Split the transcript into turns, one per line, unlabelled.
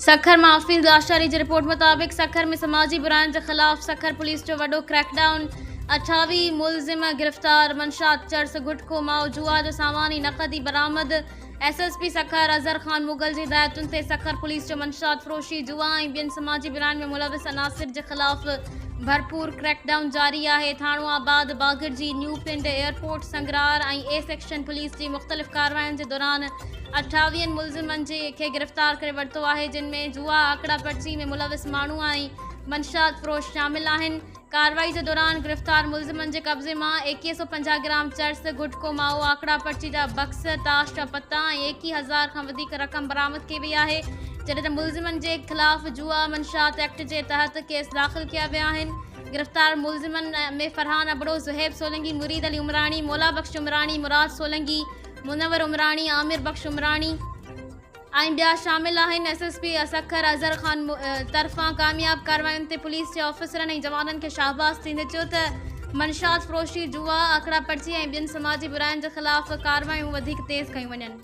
سکر مان حفيظ لاشاري جي رپورٽ مطابق سکر ۾ سماجي براين جي خلاف سکر پوليس جو وڏو ڪريڪ ڊائون، 28 ملزم گرفتار، منشيات، چرس، گٽڪو، مائو، جوا جو سامان ۽ نقدي برآمد، S S P Sukkur Azhar Khan Mughal جي هدايتن تي سکر پوليس جو منشيات فروشي، جوا ۽ ٻين سماجي براين ۾ ملوث عناصر جي خلاف ڀرپور ڪريڪ ڊائون جاري آهي، ٿاڻو آباد، Bagarji, new Pind, airport, Sangarar ۽ A section police جي مختلف ڪاررواين جي دوران اٺاويهن ملزمن جي کي گرفتار ڪري ورتو آهي جن ۾ جوا آڪڙا پرچي ۾ ملوث ماڻهو ۽ منشيات فروش شامل آهن ڪارروائي جي دوران گرفتار ملزمن جي قبضي مان 2150 گرام چرس گٽڪو مائو آڪڙا پرچي جا بڪس تاش جا پتا ۽ 21000 کان وڌيڪ رقم برآمد ڪئي وئي آهي جڏهن ته ملزمن جي خلاف جوا منشيات ايڪٽ جي تحت ڪيس داخل ڪيا ويا آهن گرفتار ملزمن ۾ فرحان ابڙو زهيب سولنگي مريد علي عمراڻي مولا بخش عمراڻي مراد سولنگي منور عمراڻي، عامر بخش عمراڻي ۽ ٻيا شامل آهن. S S P Sukkur Azhar Khan طرفان ڪامياب ڪاررواين تي پوليس جي آفيسرن ۽ جوانن کي شاباس ڏيندي چيو ته منشيات فروشي، جوا، آڪڙا پرچي ۽ ٻين سماجي براين جي خلاف ڪارروايون وڌيڪ تيز ڪيون وڃن.